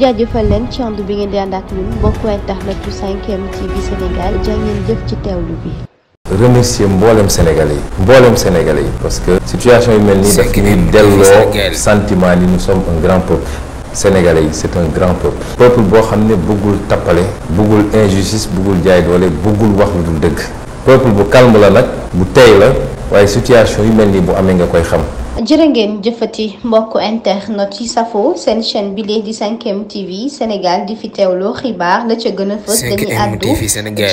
jaajëfal leen ci ànd bi ngeen di ànd ak ñun mbokku internet bu 5M TV Sénégal jaa ngeen jëf ci teewlu bi. remercier mboolem Sénégalais yi parce que situation yu mel nii daf ñuy delloo sentiment ni nous sommes un grand peuple. Sénégalais yi c'est un grand peuple boo xam ne bëggul tappale bëggul injustice bëggul jaay doole bëggul wax lu dul dëgg peuple bu calme la nag bu tey la waaye situation yu mel nii bu amee nga koy xam. jërë ngeen jëfati mbokku internet yi safo seen chaîne bi lee di 5M TV Sénégal di fi teewloo xibaar la ca gën a fës dañuy àddu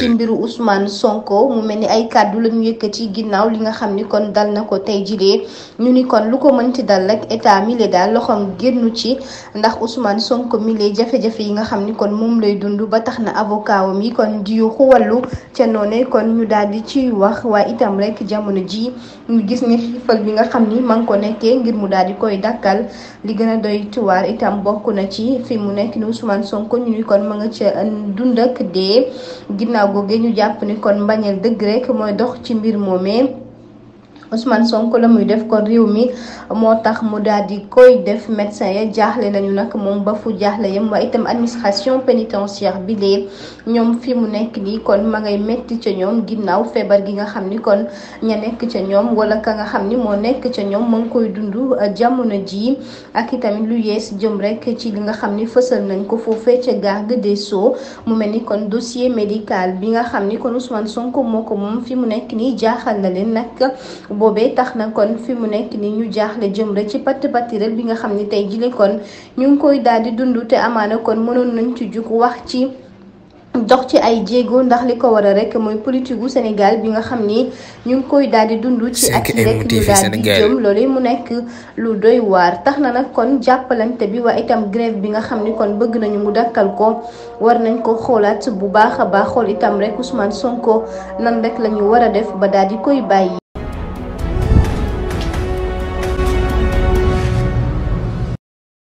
ci mbiru Ousmane Sonko mu mel ni ay kàddu la ñu yëkkati ginnaaw li nga xam ni kon dal na ko tey jilee ñu ni kon lu ko mënti dal rek état mile daal loxoom génnu ci ndax Ousmane Sonko mile jafe-jafe yi nga xam ni kon moom lay dund ba tax na avocat wam yi kon di xuwallu ca noone kon ñu daal di ci wax waaye itam rek jamono ji ñu gis ni xiifal bi nga xam ni man ko nekkee ngir mu daal di koy dakkal li gën a doy tuwaar itam bokk na ci fi mu nekk ni Ousmane Sonko ñu ni kon ma nga ca dund ak dee ginnaaw googe ñu jàpp ni kon mbañeel dëgg rek mooy dox ci mbir moomee Ousmane Sonko la muy def kon réew mi moo tax mu daal di koy def médecin ya jaaxle nañu nag moom ba fu jaaxle yam waaye itam administration pénitentiaire bi lee ñoom fi mu nekk nii kon ma ngay metti ca ñoom ginnaaw feebar gi nga xam ni kon ña nekk ca ñoom wala ka nga xam ni moo nekk ca ñoom ma ngi koy dund jamono ji ak itamit lu yees jëm rek ci li nga xam ni fësal nañ ko foofee ca garde des Sceaux mu mel ni kon dossier médical bi nga xam ni kon Ousmane Sonko moo ko moom fi mu nekk nii jaaxal na leen nag boobee tax na kon fi mu nekk ni ñu jaaxle jëm rek ci patt pattirel bi nga xam ni tey jile kon ñu ngi koy daal di dund te amaana kon mënoon nañ ci jug wax ci dox ci ay jéego ndax li ko war a rek mooy politique gu Sénégal bi nga xam ni ñu ngi koy daal di dund ci at yi rek ñu daal di jëm loolu mu nekk lu doy waar tax na nag kon jàppalante bi waa itam grève bi nga xam ni kon bëgg nañu mu dakkal ko war nañ ko xoolaat bu baax a baax xool itam rek Ousmane Sonko nan rek la ñu war a def ba daal di koy bàyyi.